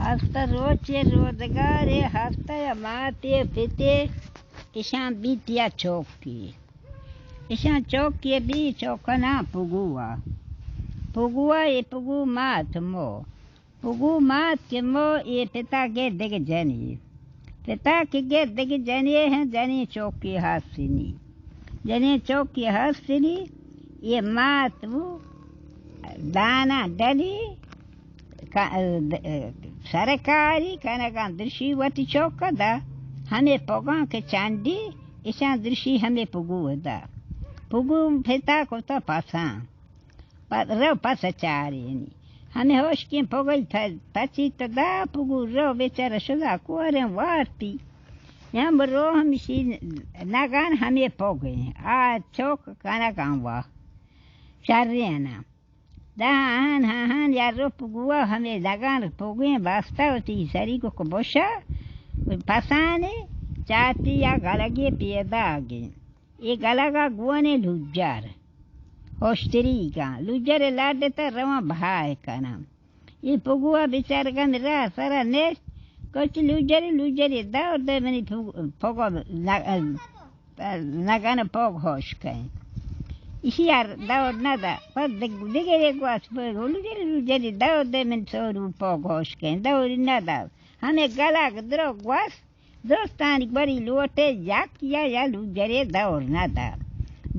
ہفتہ روچے روزگارے، ہفتہ ء ماتے پتے، اشاں بیت یا چوکی۔ اشاں چوکی بی چوکنا پگوا۔ پگوا اے پگو مات مو۔ پگو مات کہ مو اے پتا گے دگہ جنی۔ پتا کہ گے دگہ جنی ہیں، جنی چوکی ہستنی۔ جنی چوکی ہستنی، اے مات بو دانا ڈلی، کا-، سرکاری کنگاں درشی وتی چوک دا، ہمے پگاں کہ چنڈی، اشاں درشی ہمے پگو دا۔ پگو پتا کتا پساں۔ پہ-، رو پس چارینی۔ ہمے ہوشکیں پگئی پ-، پچی تدا پگو رو بیچارہ شدا کوریں وارتی۔ ہم رو ہمشی نگان ہمے پگیں۔ آ چوک کنگاں وا۔ شریناں۔ دہان ہاہان یا رو پگوا ہمے دگان پوگیں بستہ وتی سری کو کبوشا پسانے چاتی یا گلگے پیدا آگیں۔ اے گلگا گونے لوجار ہوشتری گاں۔ لوجر لاڈ تا رواں بہائے کناں۔ اے پگوا بیچارگان را سرا نیست۔ کچ لوجری لوجری دور دے منی پگ-، پگو نہ نگن پوگ ہوش کئیں۔ ایشی ار دور نہ دا۔ پر دگ-، دگرے گواس پر گلو جلی رو جلی دور دے من سورو پوگ ہوش کئیں۔ دور نہ دا۔ ہمیں گلگ درو گواس، درستانی بری لوٹے یک یا یا لوجرے دور نہ دا۔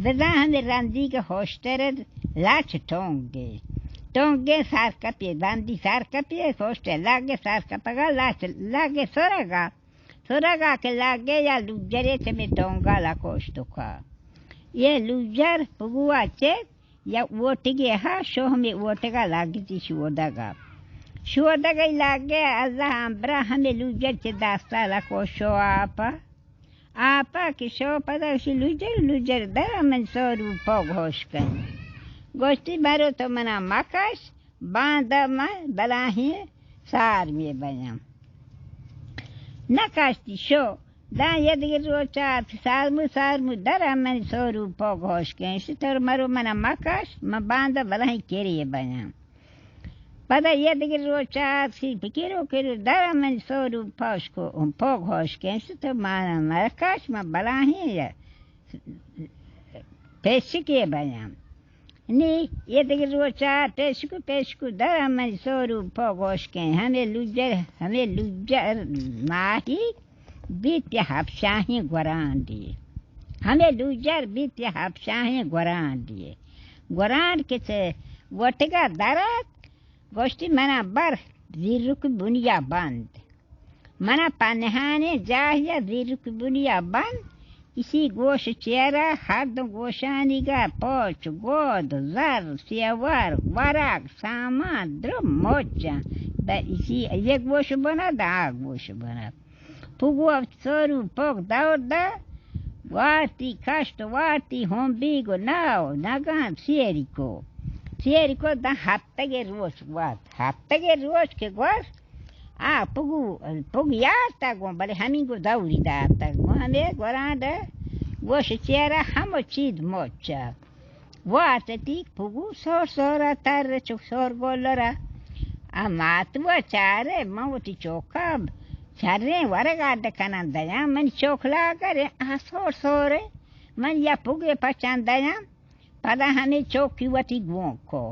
بزاں ہمیں رندی کہ ہوشتر لاچ ٹونگے۔ ٹونگے سار کپے، بندی سار کپے، ہوشتر لاگے سار کپگا، لاچ لاگے سرگا۔ سرگا کہ لاگے یا لوجرے چہ مے ٹونگا لکوشتکا۔ یہ لوجر پگوا چہ یا ووٹگے ہا شو ہمے ووٹگا لاگتی شودگا۔ شودگئی لاگے اللہ امبرا ہمے لوجر چہ داستا لکو شو آپا۔ آپا کہ شو پدا شی لوجر، لوجر درا من سورو پوگ ہوش کن۔ گوشتی برو تو منا مکش، باندا من بلاہیں سار می بیاں۔ نہ کاشتی شو، داں یدگہ روچا ات سارمو سارمو درا من سورو پوگ ہوش کن۔ شتر مرو منا مکش، من باندا بلاہیں کری بیاں۔ پدا یدگہ روچا ات سی پکرو کرو درا من سورو پوش کو، پوگ ہوش کن۔ شتر منا مکش، من بلاہیں پیشکے بیاں۔ نی، یہ دگہ روچا پیشکو پیشکو در من سورو پوگوش کن۔ ہمیں لوجر، ہمیں لوجر ماہی بیت ہپشاہیں گورانڈی۔ ہمیں لوجر بیت ہپشاہیں گورانڈی۔ گورانڈ کہ چہ وٹگا درات، گوشتی منا بر زیرک بنیا بند۔ منا پنہانیں جاہیا زیرک بنیا بند، اسی گوش چیرا ہر دو گوشانیگا پوچ، گود، زر، سیور، ورگ، سامان، درو موچاں۔ دا اسی یہ گوش بنا، دا آ گوش بنا۔ پگو سورو پگ دور دا، وارتی کشت، وارتی ہم بیگو ناو، نگان سیری کو۔ سیری کو دا ہفتگے روچ وارت۔ ہفتگے روچ کہ گوشت، آ پگو، پگ یارتگ گوں، بلے ہمینگو دوری دارتگ گوں۔ ہمے گورانڈ گوش چیرا ہمو چیز مچ وارتتی۔ پگو سور سورا تر چک سور گولرا۔ آ ماتوا چارے، من وتی چوکا شریں ورگ اڈ کنان دیاں، من چوک لاگرے، آ سور سورے، من یا پگے پچان دیاں۔ پدا ہمے چوکی وتی گون کو۔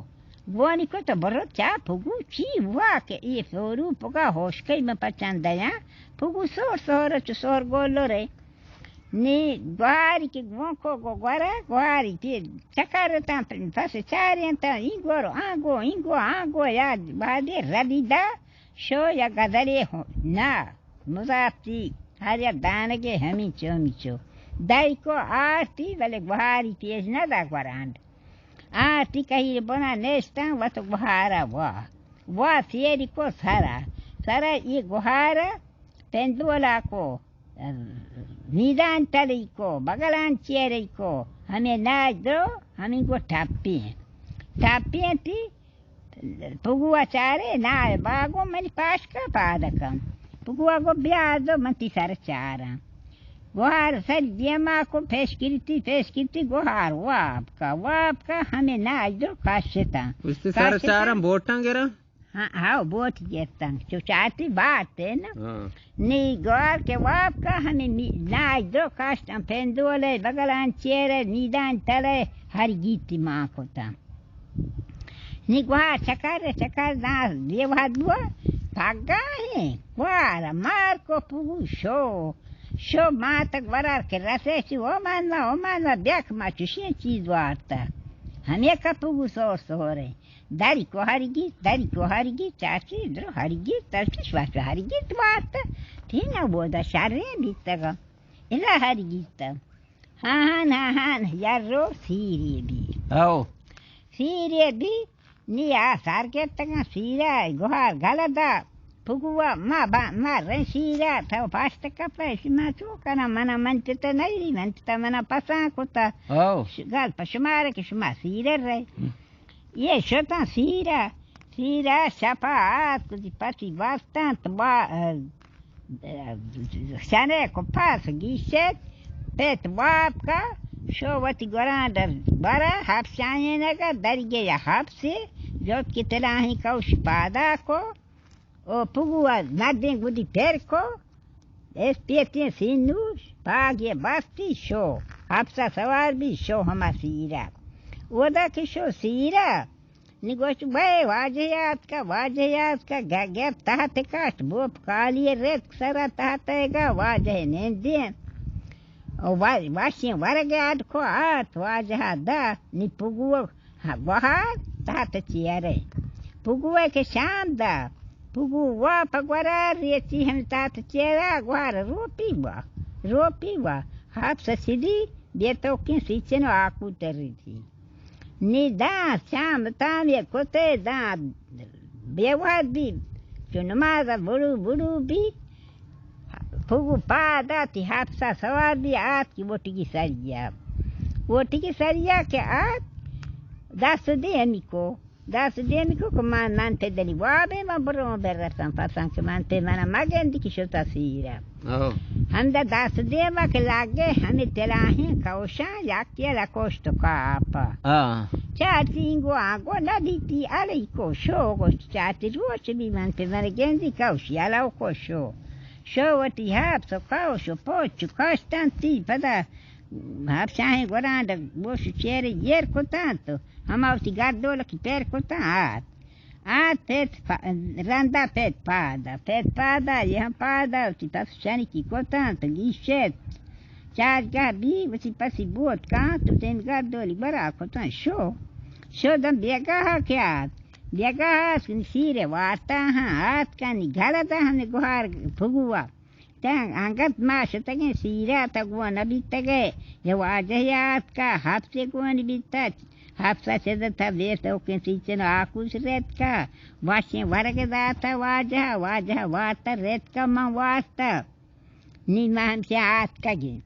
گونی کو تو برو چا پگو چی وا کہ اے سورو پگا ہوش کئی من پچان دیاں۔ پگو سور سور چو سور گولرے۔ نی گواری کہ گون کو گو گورا، گواری کہ چکر تاں پس چاریں تاں ای گورو آ گو، ای گو آ گو یا بادے ردی دا۔ شو یا گدرے ہو-، نا، مزاتی، ہر یک دانگے ہمینچو، ہمینچو۔ دائی کو آرتی، بلے گوہاری تیز نہ دا گورانڈ۔ آرتی کہیر بنا نیشتاں، وت گوہارا وا۔ وا سیری کو سرا۔ سرا یہ گوہارا پندولا کو، میدان تلی کو، بگلان چیری کو، ہمیں ناج درو، ہمیں کو ٹپی۔ ٹپی تی، پگوا چارے، نائے باگو منی پاشکا پادکم۔ پگوا گو بیا دو من تی سر چاراں۔ گوہار سر دیما کو پیش کرتی، پیش کرتی گوہار واب کا، واب کا ہمیں ناج دو کاشتاں۔ استی سر کاشتاں۔ چاراں بوٹاں گراں؟ ہاں، ہاؤ، بوٹ گرتن۔ چو چاٹی بات ہے نا۔ ہاں۔ نی گوار کے واب کا ہمیں می-، ناج دو کاشتن پندولے، بگلان چیرے، نیدان تلے، ہر گیتی ماں کتا۔ نی گوار چکر، چکر داں دیواد بو، پگا ہیں، گوار مار کو پوگو شو، شو ماتک ورار کے رسے چی، او مان ما، او مان ما، بیاک ما چوشیں چیز وارتا۔ ہمیں کا پوگو سور سورے۔ دری کو ہرگیت، دری کو ہرگیت، چاچی درو ہرگیت، ترکش واچو ہرگیت وارت۔ تینا بودا شریں بیتگا۔ الا ہرگیت۔ ہاں، ہاں، ہاں، ہاں، یرو سیری بی۔ او۔ سیری بی، نی آ سار گپتگاں سیرا، گوہار گلدا، پگوا، ما با، ما رن سیرا، تو پاشت کپے، شما چو کنا، منا منتتا نہیں، منتتا منا پسان کتا۔ او۔ ش-، گل پہ شمارے کہ شما سیرے رہے۔ یہ شتاں سیرا، سیرا شپا آتک، وتی پتی بستنت، با-، شنے کو پاس گیشت، پت واب کا، شو وتی گوران در برا، حبسائینگا، درگے یا حبسی، جوت کی تلاہیں کوش پادا کو، او پگوا ندیں گدی پر کو، اسپیتیں سینوش، پاگے بستی شو، حبسا سوار بی شو ہما سیرا۔ اودا کہ شو سیرا، نی گوشت، بے واجہ یات کا، واجہ یات کا، گ-، گر تحت کاشت، بوپ کالی رتک سرا تحت گا، واجہ نندیں۔ او وا-، واشیں ورگ اڈ کو آت، واجہ دا، نی پگو ہاں، گوہار تحت چیرے۔ پگوئے کہ شام دا، پگو وا پہ گورا ریچی ہم تحت چیرا، گوہار روپی وا، روپی وا، ہاپ سسدی، بے توکیں سیچن و آکو تری تھی۔ نی داں شام تام یہ کتے داں بے واد بی، چو نماز بڑو بڑو بی، پگو پاد آتی، حبسا سوار بی، آتکی وٹگی سریا۔ وٹگی سریا کہ آت، دست دیمی کو، دست دیمی کو کہ من، من پہ دلی وابے، من برو برسم پسان کہ من پہ منا مگندی کہ شتا سیرا۔ او۔ ہمدا دست دیما کہ لگے ہمیں تلاہیں کوشاں، یکی لکوشت کاپا۔ آ۔ چار تینگو آنگو ندیتی، علی کو شو گوشت، چاتی روچ بی من پہ من گندی کوشی، علاو کو شو۔ شو وتی ہاپ سو کاو شو پوچ چو کاشتن تی پدا ہاپ شاہیں گورانڈ گوش چیر یر کتن تو ہما وتی گردولکی پر کتن آت۔ آت پت پا-، رندا پت پادا، پت پادا، یہ ہم پادا، وتی پس شنکی کتن تو گیشت۔ چارگاہ بی، وتی پسی بوت کان تو دیم گردولی برا کتن شو۔ شو دم بیگاہ کہ آت۔ بیگاہ آت، سیر وارتا ہاں، آت کنی گلدا ہمیں گوہار پگوا۔ تاں انگت ما شتگیں سیرا تا گون نبیتگے، یہ واجہ یات کا، حبسے گون بیتا، حبسا چدتا بیت اوکیں سیچن آکوش ریت کا، واشیں ورگ داتا واجہ، واجہ وارتا ریت کا من وارتا۔ نی ما ہمشہ آتکگیں۔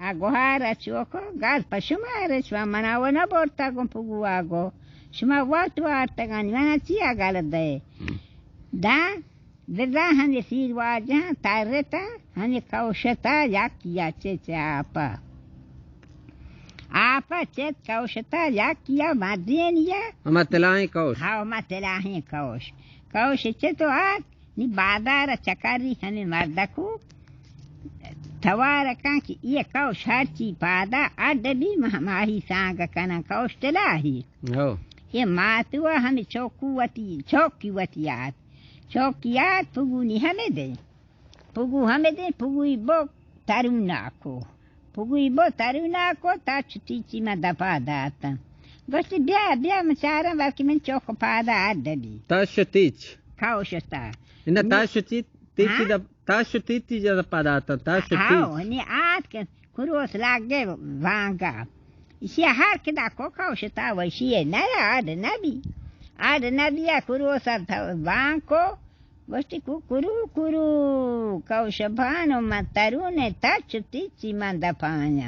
آ گوہار ء چوکو گل پہ شما رسوا، منا و نہ برتگ اوں پگوا گو۔ شما وت وارتگانی، منا چیا گل دئے؟ داں بزاں ہمے سیر واجہاں ترتاں، ہمے کوشتا یکیا چہ چہ آپا۔ آپا چت کوشتا یکیا مردینیا۔ ہما تلاہیں کوش۔ ہاں، ہما تلاہیں کوش۔ کوش چہ تو آت، نی بازار ء چکری ہمے مردکو توار کن کہ یہ کوش ہرچی پادا اڈ بی مہ-، ماہی سانگ کنن کوش تلاہی۔ ہو۔ یہ ماتوا ہمے چوکو وتی، چوکی وتی آت۔ چوکی آت پگونی ہمے دے۔ پگو ہمے دے، پگوی بو تروناکو۔ پگوی بو تروناکو، تچ تیچی من دپا داتن۔ گوشتی، بیا، بیا، من چارن، بلکہ من چوک پادا اڈ بی۔ تچ تیچ۔ کاوشتا۔ انہ نی-، تچ تیچ، تیچی ہاں؟ دپ-، تچ تیچی جا دپا داتن، تچ تیچ۔ ہاو، نی آت کہ کروس لاگے وانگا۔ ایشی ہر کدا کو کاوشتا و ایشی نہ اڈ نبی۔ اڈ نبی کروس وانگ کو۔ گوشتی، کوکرو کرو، کوش بانو من ترون ء تچ و تیچی من دپاین۔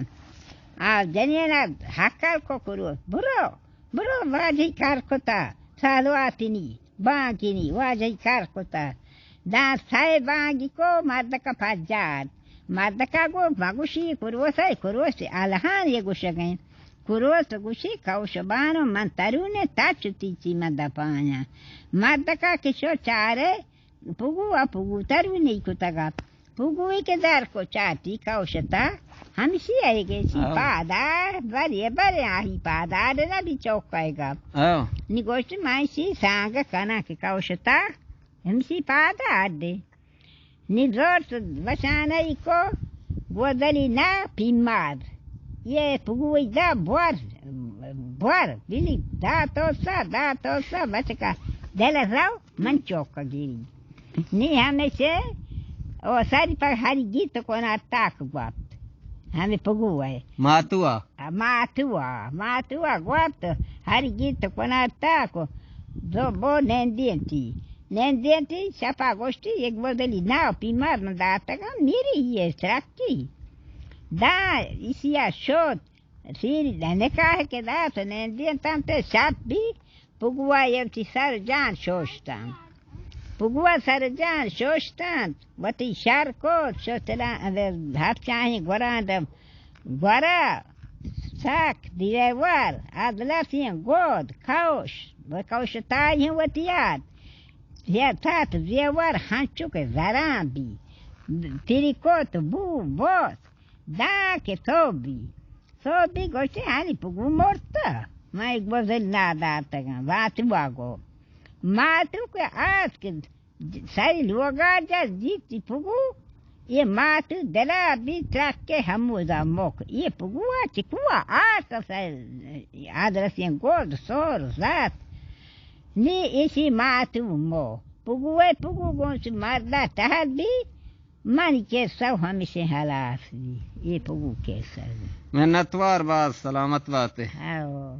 آ جنین ء ہکل کو کرو، برو، برو واجہی کار کتا، سالواتینی، بانکینی، واجہی کار کتا۔ داں سئے بانگی کو مردک پجار۔ مردکا گو مگوشی کروسے، کروسے الہان یہ گوشگیں۔ کروس گوشی، کوش بانو، من ترونیں تچ تیچی من دپایاں۔ مردکا کہ شو چارے، پگو ء پگو ترونی کتگ ات۔ پگوی کہ در کو چاٹی کوشتا، ہمشی ء گیشی آؤ۔ پادا، برے برے آہی پادا، نہ بی چوک ء گپ۔ آؤ۔ نی گوشت، من شی سانگ کناں کہ کوشتا، ہمشی پادا اڈے۔ نی زرت وشانئی کو، گوزلی نا پیمار۔ یہ پگوی دا بور، بور، بلی دا تو سا، دا تو سا، بچکا دل رو من چوک گیری۔ نی ہمیشہ او ساری پر ہری گیت کنا تاک گوات۔ ہمیں پگو ہے۔ ماتوا۔ ماتوا، ماتوا گوات، ہری گیت کنا تاک۔ دو بو نندی انتی۔ نندینتی، شپا گوشتی، یک بدلی ناو پیمار من داتگاں، میری یہ ترکی۔ دا، اسیا شد، سیر نکاح کہ دات، نندینتم تے شپ بی، پگوا یوتی سر جان شوشتن۔ پگوا سر جان شوشتن، وتی شر کو، شتلان، ہر چاہیں گوران دم، گورا، سک، دیرے ور، ادلسیں گود، کوش، و کوش تائی ہیں وتی یاد۔ یا تات زیور ہنچو کہ زران بی، تیری کوت بو بوس، دا کہ تو بی۔ تو بی گوشتی، ہنی پگو مرتا۔ من ایک بزل ناداتگاں، واتو آگو۔ ماتو کہ آس کہ سری لوگا جا جیتی پگو، یہ ماتو دلا بی ترک کے ہمودا موک۔ یہ پگوا چکوا آس سر آدرسیں گود سور زات۔ نی ایشی ماتو مو۔ پگوئے پگو گونچ مردا ٹہل بی، منی کیسہ ہمیشہ ہلاس بی۔ یہ پگو کیسہ بی۔ منتوار باز، سلامت باتے۔ ہاؤ۔